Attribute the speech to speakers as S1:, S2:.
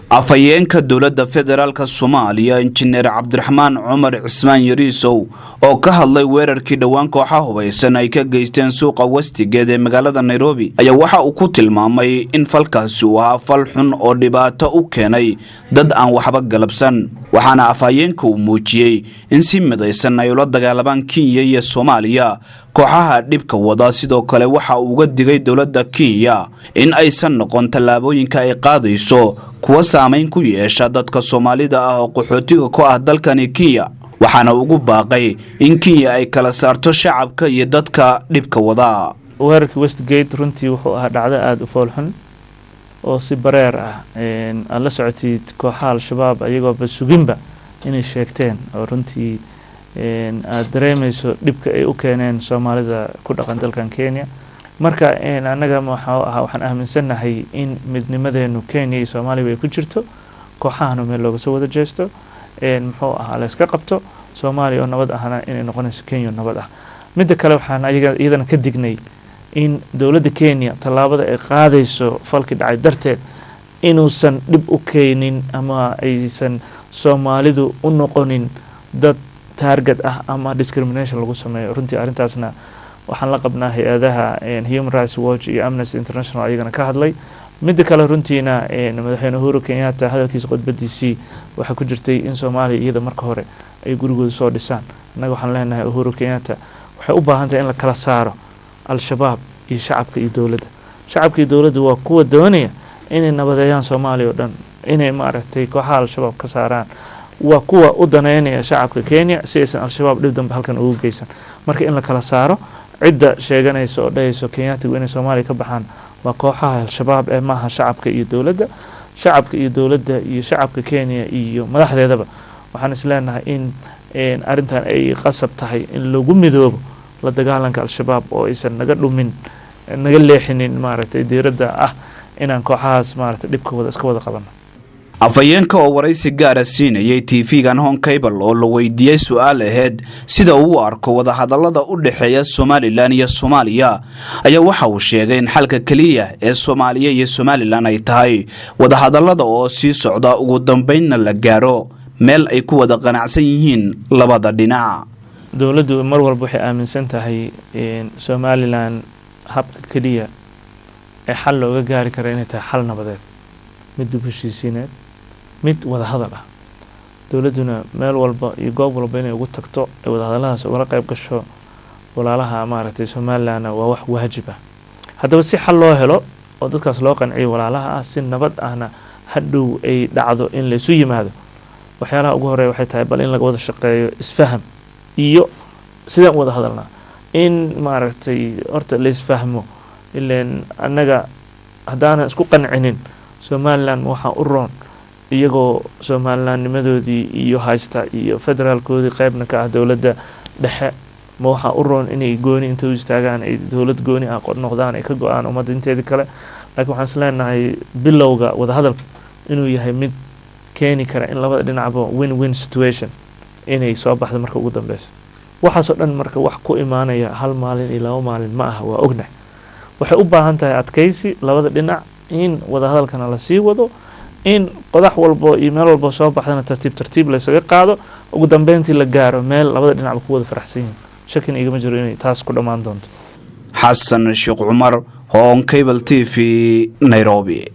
S1: Afhayeenka dowladda federaalka Soomaaliya, Injineer Cabdiraxmaan Cumar Cismaan Yariisow, oo ka hadlay weerarkii dhowaan kooxa hubaysan ay ka geysteen suuqa Westgate ee magaalada Nairobi, ayaa waxa uu ku tilmaamay in falkaasi uu ahaa fal xun oo dhibaato u keenay dad aan waxba galabsan. Waxaana afhayeenka uu muujiyey in si midaysan ay ula dagaalamaan Kenya iyo Soomaaliya kooxaha dhibka wada. Sidoo kale waxa uu uga digay dowladda Kenya in aysan noqon tallaabooyinka ay qaadayso kuwa saamayn ku yeesha dadka Soomaalida ah oo qaxootiga ku ah dalkani Kenya, waxaana ugu baaqay in Kenya ay kala saarto shacabka iyo dadka dhibka wada.
S2: Weerarkii Westgate runtii wuxuu ahaa dhacdo aada u foolxun oo si bareer ah aad la socotid kooxaha Al-Shabaab ayagooba suginba inay sheegteen, oo runtii aada dareemeyso dhibka ay u keeneen Soomaalida ku dhaqan dalkan Kenya. Marka annaga waxaa ahaa waxaan aaminsannahay in midnimadeenu Kenya iyo Soomaaliya ay ku jirto, kooxahana meel looga soo wada jeesto, muxuu ahaa, la iska qabto. Soomaaliya oo nabad ahna inay noqonayso Kenya oo nabad ah. Midda kale, waxaan ayaga iyadana ka dignay in dowladda Kenya tallaabada ay qaadayso falkii dhacay darteed inuusan dhib u keenin ama aysan Soomaalidu u noqonin dad target ah ama discrimination lagu sameeyo. Runtii arrintaasna waxaan la qabnaa hay-adaha Human Rights Watch iyo Amnesty International ayagana ka hadlay. Midda kale, runtiina Madaxweyne Uhuru Kenyatta hadalkiisa, khudbadiisii waxaa ku jirtay in Soomaaliya iyada marka hore ay gurigooda soo dhisaan. Annaga waxaan leenahay Uhuru Kenyatta, waxay u baahan tahay in la kala saaro Al-Shabaab iyo shacabka iyo dowladda. Shacabka iyo dowladda waa kuwa doonaya inay nabadeeyaan Soomaaliya oo dhan, inay, maaragtay, kooxaha Al-Shabaab ka saaraan, waa kuwa u daneynaya shacabka Kenya si aysan Al-Shabaab dhib dambe halkan ugu geysan. Marka in la kala saaro cidda sheeganaysa oo dhahayso Kenyaatigu inay Soomaaliya ka baxaan waa kooxaha Al-Shabaab ee maaha shacabka iyo dowladda. Shacabka iyo dowladda iyo shacabka Kenya iyo madaxdeedaba waxaan isleenahay in arrintan ay qasab tahay in lagu midoobo la dagaalanka Al-Shabaab oo aysan naga dhumin, naga leexinin, maaragtay, diiradda ah inaan kooxahaas, maaragtay, dhibkooda iska wada qabano.
S1: Afhayeenka oo waraysi gaara siinayay TV-gan Horn Cable oo la weydiiyey su-aal aheyd sida uu u arko wadahadallada u dhexeeya Somaliland iyo Soomaaliya, ayaa waxa uu sheegay in xalka keliya ee Soomaaliya iyo Somaliland ay tahay wadahadallada oo sii socda, ugu dambeynna la gaaro meel ay ku wada qanacsan yihiin labada dhinac.
S2: Dowladdu mar walba waxay aaminsan tahay Somaliland habka keliya ee xal looga gaari kara inay tahay xal nabadeed, mid dib heshiisiineed, mid wadahadal ah. Dowladduna meel walba iyo goob walba inay ugu tagto ay wadahadalladaas ugala qayb gasho walaalaha, maaragtay, Somalilandna waa wax waajib ah. Haddaba si xal loo helo oo dadkaas loo qanciyo walaalaha ah, si nabad ahna hadhow ay dhacdo in laysu yimaado, waxyaalaha ugu horeeya waxay tahay bal in laga wada shaqeeyo isfaham iyo sideen u wada hadalnaa, in, maaragtay, horta laisfahmo. Ileen annaga haddaanan isku qancinin Somaliland waxaa u roon iyagoo Somalilandnimadoodii iyo haysta iyo federaalkoodii qeybna ka ah dowladda dhexe, ma waxaa u roon inay gooni inta u istaagaan ay dowlad gooni ah noqdaan, ay ka go-aan ummadda inteedii kale? Laakiin waxaan is leenahay bilowga wadahadalka inuu yahay mid keeni kara in labada dhinacba win win situation inay soo baxdo marka ugu dambeyso. Waxaasoo dhan marka wax ku imaanaya hal maalin iyo 2 maalin ma aha, waa ognahay. Waxay u baahan tahay adkaysi labada dhinac, in wadahadalkana lasii wado, in qodax walbo iyo meel walbo soo baxdana tartiib tartiib laysaga qaado, ugu dambeyntii la gaaro meel labada dhinacba ku wada faraxsan yihiin. Shakina igama jiro inay taas ku dhammaan doonto.
S1: Xasan Sheekh Cumar, Horn Cable TV, Nairobi.